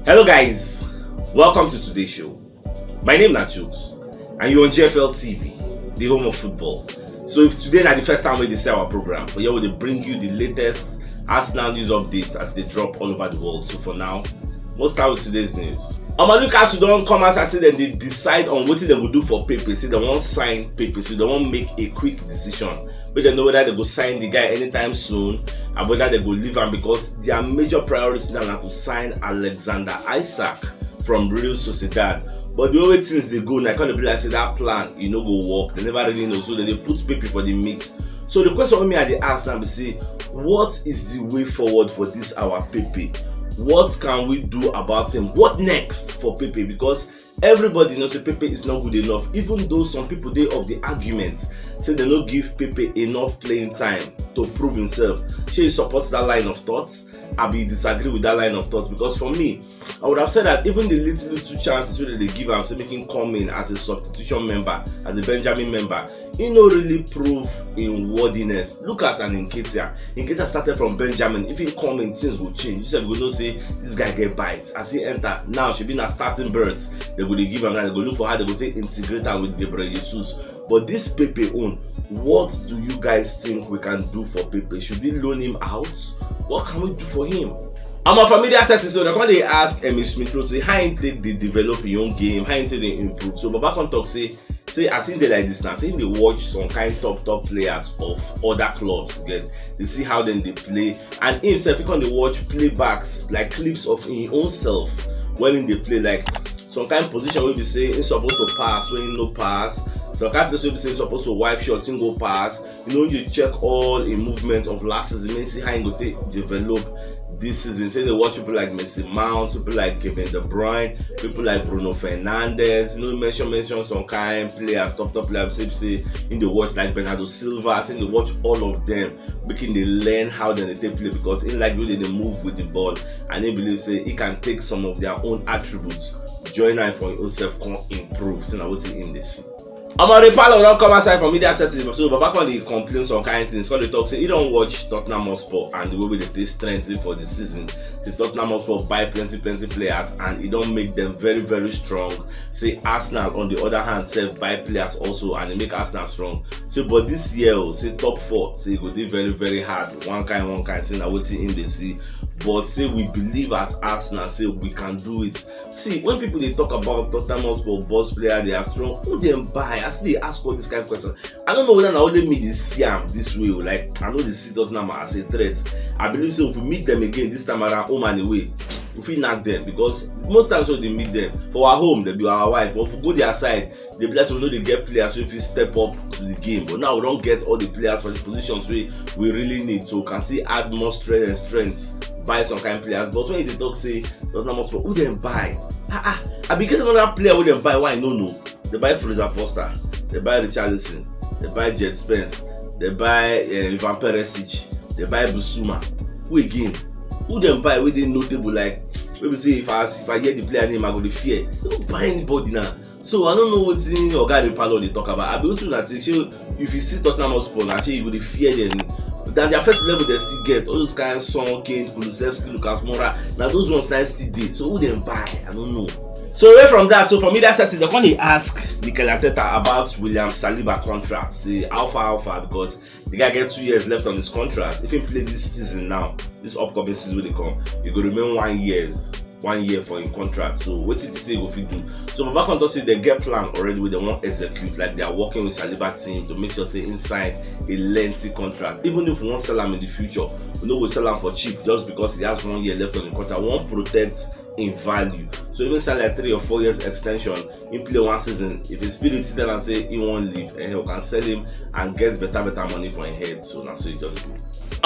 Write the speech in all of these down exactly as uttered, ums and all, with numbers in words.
Hello guys, welcome to today's show. My name na Chooks and you're on G F L T V, the home of football. So if today na the first time wey you dey see our program, but yeah, we dey bring you the latest Arsenal news updates as they drop all over the world. So for now, we'll start with today's news. Omo, Newcastle don come as I say dem dey decide on wetin dem go do for Pepe. Say dem wan sign Pepe, so dem wan make a quick decision. Make dem know whether dem go sign the guy anytime soon and whether dem go leave am, because their major priority now na to sign Alexander Isak from Real Sociedad. But the way things dey go now, e come dey be like say that plan e no go work. Dem never really know, so dem dey put Pepe for the mix. So the question wey me I dey ask now be say, what is the way forward for this our Pepe? What can we do about him? What next for Pepe? Because everybody knows say Pepe is not good enough, even though some people dey of the argument say dem no give Pepe enough playing time to prove himself. Shey you support that line of thoughts? Abi you disagree with that line of thoughts? Because for me, I would have said that even the little, little chances wey dem dey give am, say make him come in as a substitution member, as a Benjamin member, he no really prove him worthiness. Look at an Nketiah. Nketiah started from Benjamin. If he come in, things go change. You sef go know say this guy get bite. As he enter now, shebi na starting berth dem go dey give am now. Dem go look for how dem go take integrate am with Gabriel Jesus. But this Pepe own, what do you guys think we can do for Pepe? Should we loan him out? What can we do for him? Omo, for media settings, so dem come dey ask Emile Smith Rowe say how him take dey develop him own game, how him take dey improve. So Baba come talk say, say as him dey like this now, say him dey watch some kind top top players of other clubs, you get, dey see how dem dey play, and him sef he come dey watch playbacks, like clips of him own self when him dey play, like some kind position wey be say him suppose to pass, wey him no pass, some kind place wey be say him suppose to wipe shot, him go pass. You know, you check all him movements of last season, make see how him go take develop this season. Say dey watch people like Mason Mount, people like Kevin De Bruyne, people like Bruno Fernandes. You know, mention mention some kind players, top top players. Say say him dey watch like Bernardo Silva. Say him dey watch all of them, make him dey learn how dem dey take play, because him like the way dem dey move with the ball, and him believe say he can take some of their own attributes, join am for him own self, come improve. Say na wetin him dey see. Omo, Ray Parlour don come outside for media settings, so Baba come dey complain some kind things. Come dey talk say he don watch Tottenham Hotspur and the way wey dem take strengthen for the season. Say Tottenham Hotspur buy plenty plenty players and e don make them very very strong. Say Arsenal on the other hand sef buy players also and e make Arsenal strong. Say but this year o, say top four, say e go dey very very hard. One kind one kind, say na wetin him dey see. But say we believe as Arsenal, say we can do it. See, when people dey talk about Tottenham Hotspur boss player, they are strong. Who dem buy? I still dey ask all this kind of question. I don't know whether na only me dey see am this way o. Like, I no dey see Tottenham as a threat. I believe say if we meet them again this time around, home and away, we fit knack them, because most times when we dey meet them for our home, dem be our wife. But if we go their side, dey be like say we no dey get players wey fit step up to the game. But now we don get all the players for the positions wey we really need, so we can still add more strength and strength, buy some kind players. But when you dey talk say Tottenham Hotspur, who dem buy? Ah ah, I be get another player wey dem buy wey I no know. Dem buy Fraser Forster, dem buy Richarlison, dem buy Djed Spence, dem buy eh, Ivan Perisic, dem buy Bissouma. Who again? Who dem buy wey dey notable, like, wey be say if I, if I hear the player name, I go dey fear. Dem no buy anybody now. So I don't know wetin Oga Ray Parlour dey talk about. I be wetin una think. Shey if you see Tottenham Hotspur now, shey you go dey fear them? Than their first eleven dem still get. All those kind Son, Kane, Kulusevski, Lucas Moura, na those ones na still dey. So who dem buy? I don't know. So away from that, so for media settings, dem come dey ask Mikel Arteta about William Saliba contract. Say how far, how far, because the guy get two years left on his contract. If he play this season now, this upcoming season wey dey come, e go remain one years, one year for him contract. So wetin be say e go fit do? So Baba come talk say dem get plan already wey dem wan execute. Like, they are working with Saliba team to make sure say him sign a lengthy contract. Even if we wan sell am in the future, we no go sell am for cheap just because he has one year left on the contract. We wan protect in value. So even sign like three or four years extension, he play one season. If his spirit tell am say he wan leave, eh, we can sell him and get better better money for him head. So na so e just go.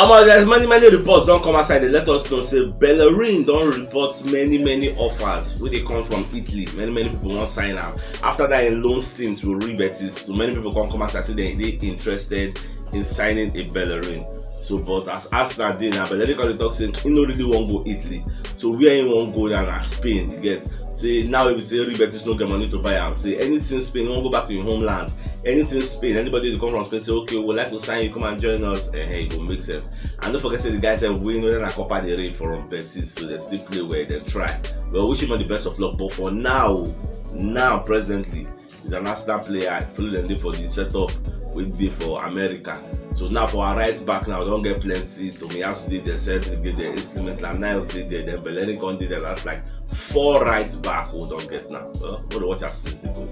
Omo, there's many many reports don come outside. They let us know say Bellerin don report many many offers wey dey come from Italy. Many many people wan sign am after that him loan stint with Real Betis. So many people come come outside say they dey interested in signing a Bellerin. So but as Arsenal dey now, Bellerin come dey talk say he no really wan go Italy. So where he wan go now na Spain. You get, say now if you say Real Betis no get money to buy am, say anything Spain, he wan go back to him homeland. Anything Spain, anybody dey come from Spain say okay, we would like to sign you, come and join us. Eh, eh, e go make sense. And don't forget say the guy sef win whether na Copa del Rey from Betis, so dem still play well, dem try. Well, wish him all the best of luck. But for now, now presently, he's an Arsenal player. I follow them dey for the setup wey dey for America. So now for our right back now, we don get plenty. Tomiyasu dey there, Cedric dey there, Instrument and Niles dey there. Then Bellerin come dey there. That's like four right back we don get now. Well, we dey watch as things dey go.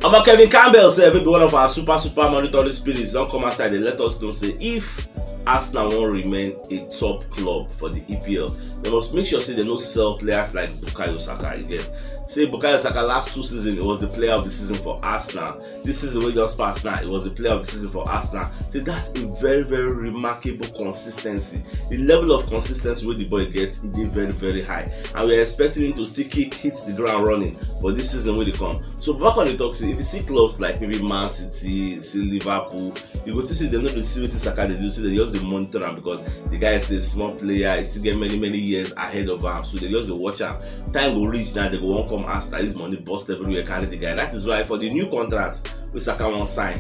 Omo, Kevin Campbell sef, wey be one of our super super monitoring spirits, don come outside dey let us know say if Arsenal wan remain a top club for the E P L, they must make sure say they no sell players like Bukayo Saka. You get? Say Bukayo Saka last two seasons, it was the player of the season for Arsenal. This season wey just pass now, it was the player of the season for Arsenal. Say that's a very very remarkable consistency. The level of consistency wey the boy gets, e dey very very high, and we are expecting him to still kick hit the ground running for this season wey dey come. So Baba come dey talk say if you see clubs like maybe Man City, see Liverpool, you go see say dem no dey see wetin Saka dey do, so dem just dey monitor am because the guy is still a small player, he still get many many years ahead of am, so dem just dey watch am. Time go reach now, dem go wan come Arsenal, use money burst everywhere, carry the guy. That is why for the new contract wey Saka wan sign,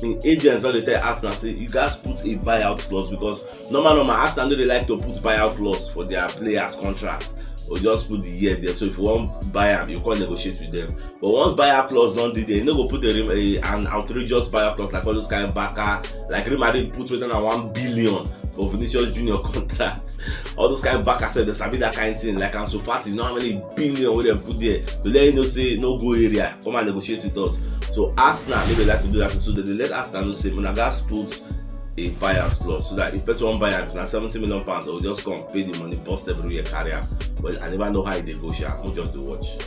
im agents don dey tell Arsenal say you gats put a buyout clause, because normal normal Arsenal no dey like to put buyout clause for their players contract. Or just put the year there. So if you wan buy am, you come negotiate with them. But once buyout clause don dey there, you no go put a, a an outrageous buyout clause like all those kind of Barca, like Real Madrid put wetin na one billion for Vinicius Junior contract. All those kind of Barca sef, dem sabi that kind thing. Like Ansu Fati, you know how many billion wey dem put there to let you know say no go area, come and negotiate with us. So Arsenal no dey like to do that. So dem dey let Arsenal know say una gats put a buyout clause, so that if person wan buy am, if na seventy million pounds, dem go just come pay the money, burst everywhere, carry am. But I never know how e dey go sha, we just dey watch.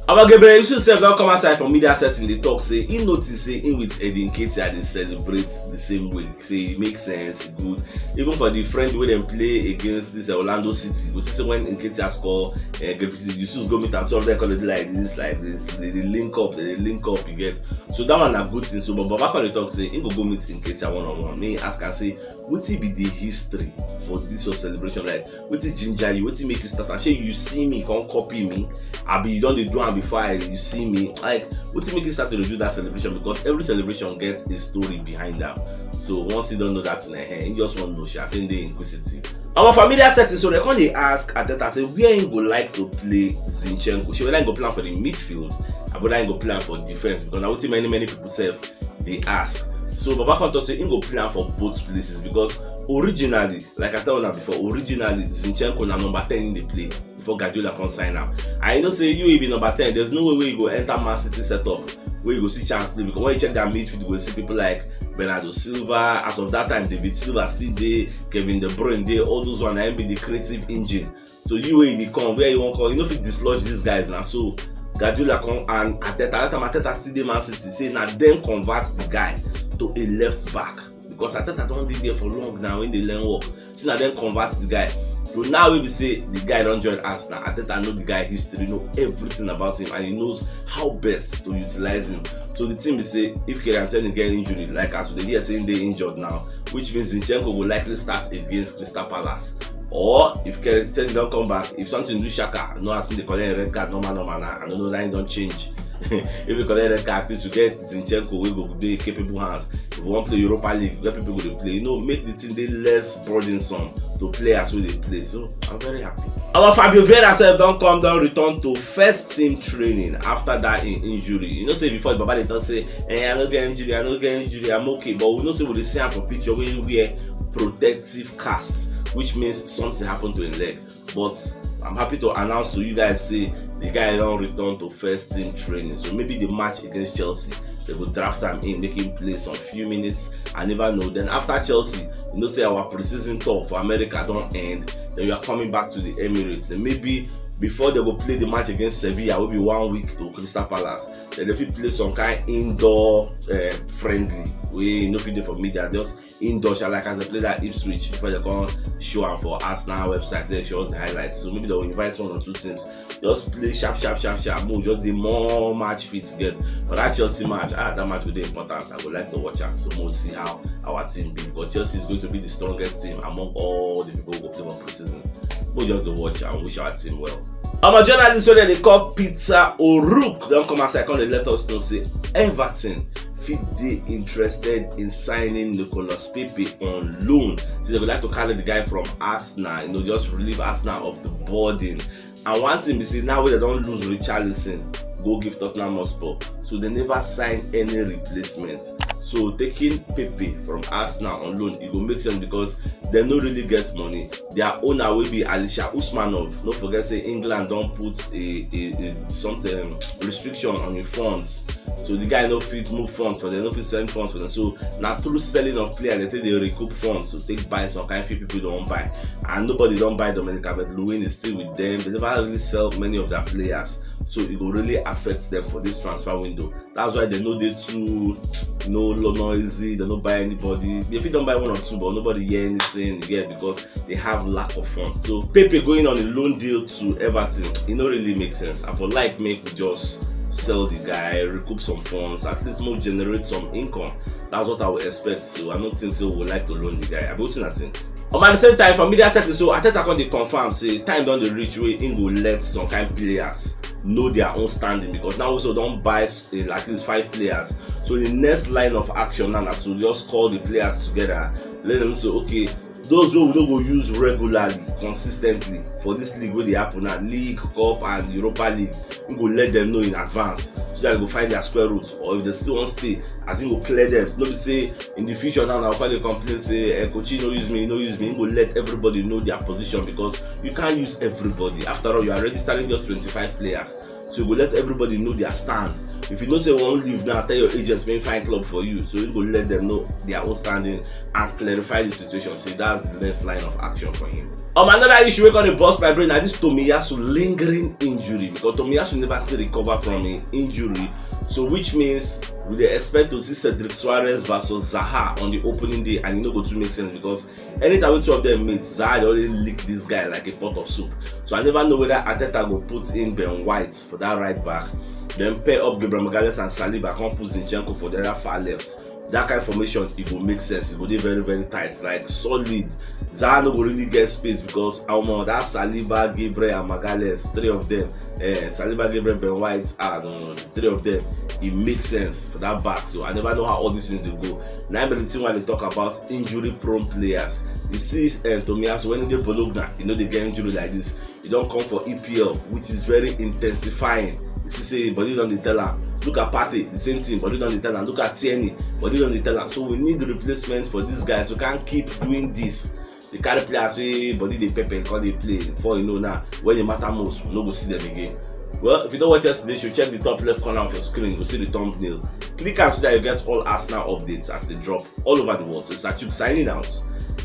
Omo, Gabriel Jesus sef don come outside for media setting dey talk say he notice say him with Eddie Nketiah dey celebrate the same way. Say e make sense, e good. Even for the friendly wey dem play against this, uh, Orlando City, you go see say when Nketiah score, uh, Gabriel Jesus go meet am, two of them come dey do like this, like this, dem dey link up, dem dey link up, you get? So that one na good thing. So but Baba come dey talk say he go go meet Nketiah one on one, make he ask am say wetin be the history for this your celebration? Like, wetin ginger you? Wetin make you start am? Shey you see me, come copy me? Abi you don dey do am before I, you see me? Like, wetin make you start to dey do that celebration? Because every celebration gets a story behind am. So once you don know that thing, eh, you just wan know sha, I think dey inquisitive. Our familiar setting, so dem come dey ask Arteta say where he go like to play Zinchenko. Shey whether he go play am for the midfield, abi whether he go play am for defense, because na wetin many many people sef dey ask. So Baba come talk say he go play am for both places, because originally, like I tell una before, originally Zinchenko na number ten he dey play before Guardiola come sign am. And you know say you, if you be number ten, there's no way wey you go enter Man City setup wey you go see chance play, because when you check their midfield, you go see people like Bernardo Silva. As of that time, David Silva still dey, Kevin De Bruyne dey, all those one na him be the creative engine. So you wey you dey come, where you wan come, you no fit dislodge these guys na. So Guardiola come and Arteta, that time Arteta still dey Man City, say na dem convert the guy to a left back, because Arteta don dey there for long now, when dey learn work. See na dem convert the guy. So now wey be say the guy don join Arsenal, Arteta know the guy history, know everything about him, and he knows how best to utilize him. So the thing be say if Kieran Tierney get injury, like as we dey hear say he dey injured now, which means Zinchenko go likely start against Crystal Palace. Or if Kieran Tierney don come back, if something do Xhaka, no as he dey collect red card normal normal na, I no know, that he don change. If you collect red card, at least you get Zinchenko wey go dey capable hands. If you wan play Europa League, where people go dey play, you know, make the thing dey less burdensome to players wey dey play. So I'm very happy. Our Fabio Vieira sef don come, don return to first team training after that in injury. You know say before the Baba dey talk say, eh, I no get injury, I no get injury, I'm okay. But we know say we dey see am for picture wey he wear protective cast, which means something happened to him leg. But I'm happy to announce to you guys say the guy don return to first team training. So maybe the match against Chelsea, they go draft am in, make him play some few minutes. I never know. Then after Chelsea, you know say our preseason tour for America don end. Then you are coming back to the Emirates. Then maybe before they go play the match against Sevilla, will be one week to Crystal Palace. Then they fit play some kind indoor uh, friendly. We no fit dey for media. Just indoor sha, like as they play that Ipswich before they come show am for Arsenal website, they show us the highlights. So maybe they will invite one or two teams, just play sharp sharp sharp sharp, mo just dey more match fit get. But that Chelsea match, ah, that match go dey important. I would like to watch am, so we'll see how our team be, because Chelsea is going to be the strongest team among all the people who go play for preseason. We'll just dey watch and wish our team well. Our journalist wey dem dey call Peter O'Rourke don come outside come dey let us know say Everton fit dey interested in signing Nicolas Pepe on loan. So they would like to carry the guy from Arsenal, you know, just relieve Arsenal of the burden. And one thing be say, now wey they don lose Richarlison go give Tottenham Hotspur, so they never sign any replacement. So taking Pepe from Arsenal on loan, e go make sense because they no really get money. Their owner will be Alisher Usmanov. No forget say England don put a, a, a something restriction on the funds. So the guy no fit move funds for them, no fit send funds for them. So na through selling of player they take dey recoup funds to take buy some kind few people don buy. And nobody don buy Dominic Calvert-Lewin, is still with them. They never really sell many of their players. So it go really affect them for this transfer window. That's why they no dey too no lo- noisy. They no buy anybody. They fit don buy one or two, but nobody hear anything again because they have lack of funds. So Pepe going on a loan deal to Everton, it no really make sense. I for like make we just sell the guy, recoup some funds, at least more generate some income. That's what I would expect. So I don't think so. We would like to loan the guy. I be wetin I think. Um, at the same time, for media setting, so Arteta come dey confirm say time don dey reach wey im go let some kind players know their own standing, because now we also don buy s- eh, at least five players. So the next line of action now na to just call the players together, let them say, okay, those wey we no go use regularly, consistently for this league wey dey happen now, league, cup and Europa League, we go let them know in advance so that they go find their square root, or if they still wan stay, as im go clear them. No be say in the future now, na come dey complain say, eh, coach no use me, no use me. Im go let everybody know their position, because you can't use everybody. After all, you are registering just twenty-five players, so you go let everybody know their stand. If you know say you wan leave now, tell your agents make find club for you. So you go let them know their own standing and clarify the situation. See, that's the next line of action for him. Um, another issue wey come dey burst my brain na this Tomiyasu lingering injury, because Tomiyasu never still recover from im injury. So which means we dey expect to see Cedric Soares versus Zaha on the opening day, and e no go too make sense because anytime wey two of them meet, Zaha dey always lick this guy like a pot of soup. So I never know whether Arteta go put in Ben White for that right back, then pair up Gabriel Magalhaes and Saliba, come put Zinchenko for the other far left. That kind of formation, it go make sense. It go dey very, very tight, like, solid. Zaha no go really get space because, um, that Saliba, Gabriel and Magalhaes, three of them, eh, Saliba, Gabriel, Ben White, ah, no, no, no, the three of them, it makes sense for that back. So I never know how all these things dey go. Now, but the thing wey I dey talk about injury-prone players, you see, eh, Tomiyasu, when he dey Bologna, you know, they get injury like this. E don come for E P L, which is very intensifying. You see say body don dey tell am. Look at Partey, the same thing, body don dey tell am. Look at Tierney, body don dey tell am. So we need replacement for these guys. We can't keep doing this. They carry players wey body dey pepper, come dey play. Before you know now, when e matter most, we no go see them again. Well, if you don't watch yesterday show, check the top left corner of your screen. You go see the thumbnail. Click am so that you get all Arsenal updates as they drop all over the world. So it's Achuk signing out.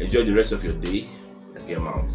Enjoy the rest of your day and game out.